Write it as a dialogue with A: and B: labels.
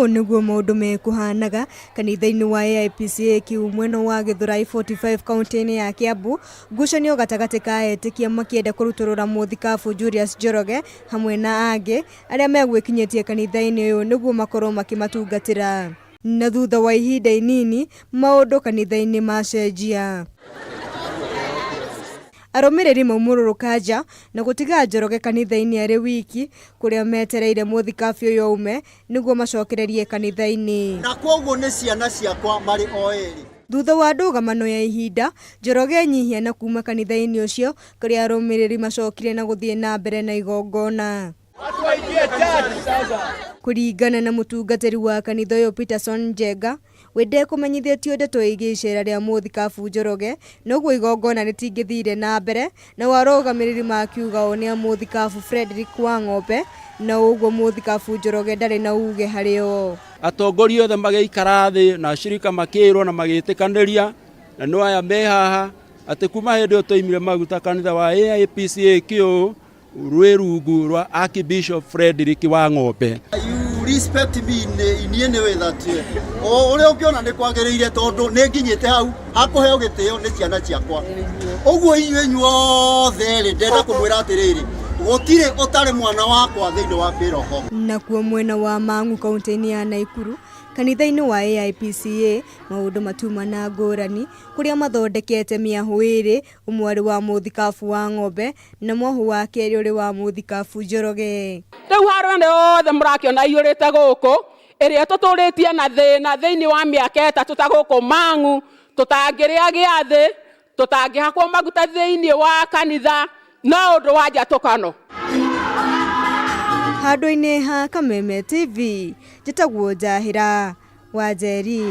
A: Ũũ nĩguo maũndũ mekũhanaga kanitha-inĩ wa AIPCA Kiu mwena wa Gĩthũrai 45 kaunti-inĩ ya Kiambu, ngucanio gatagatĩ ka etĩkia makĩenda kũrutũrũra mũthikabu Julius Njoroge hamwe na angĩ arĩa megwĩkinyĩtie kanitha-inĩ ũyũ nĩguo makorwo makĩmatungatĩra. Na thutha wa ihinda inini maũndũ kanitha-inĩ macenjia. Arũmĩrĩri maumũrũrũka nja na gũtiga Njoroge kanitha-inĩ arĩ wiki kũrĩa metereire mũthikabu ũyũ aume nĩguo macokererie kanitha-inĩ.
B: Na kwoguo nĩ ciana ciakwa marĩ o erĩ.
A: Thutha wa ndũgamano ya ihinda, Njoroge enyihia na kuma kanitha-inĩ ũcio kũrĩa arũmĩrĩri macokire na gũthiĩ na mbere na igongona. Kũringana na mũtungatĩri wa kanitha ũyũ Peterson Njenga, we ndekũmenyithĩtio ndeto ĩgiĩ icera rĩa mũthikabu Njoroge noguo igongona rĩtingĩthire na mbere, nao arũgamĩrĩri makiuga o nĩ a mũthikabu Frederick Wang'ombe na ũguo mũthikabu Njoroge ndarĩ na uge harĩ o.
C: Atongoria othe magĩikara thĩ na ashirika makĩrwo na magĩtĩkanĩria na nĩ aya me haha atĩ kuma hĩndĩ ĩyo twaimire maguta kanitha wa AIPCA kĩũ rwĩ rungu rwa Archbishop Frederick Wang'ombe.
B: You respect me in any way that o ũrĩa ũngĩona nĩ kwagĩrĩire tondũ nĩ nginyĩte hau hakũheo gĩtĩo nĩ ciana ciakwa. Ũguo inyuĩ inyuothe rĩ ndenda kũmwĩra atĩrĩrĩ, gũtirĩ ũtarĩ mwana wakwa thĩinĩ wa kĩroho.
A: Nakuo mwena wa Mang'u kaunti-inĩ ya Naikuru kanitha-inĩ wa AIPCA maũndũ matiuma na ngũrani kũrĩa mathondekete mĩahũ ĩrĩ, ũmwe arĩ wa mũthikabu wa ng'ombe na mwahu wa kerĩ ũrĩ wa mũthikabu Njoroge.
D: Rĩu haro ĩno yothe mũrakĩona iyũrĩte gũkũ ĩrĩa tũtũrĩtie na thĩna thĩinĩ wa mĩaka ĩtatũ ta gũkũ Mang'u, tũtangĩrĩa gĩathĩ, tũtangĩhakwo maguta thĩinĩ wa kanitha no ũndũ wa njatũkano.
A: Handũ-inĩ ha Kameme TV, njĩtagwo Njahĩra Wanjeri.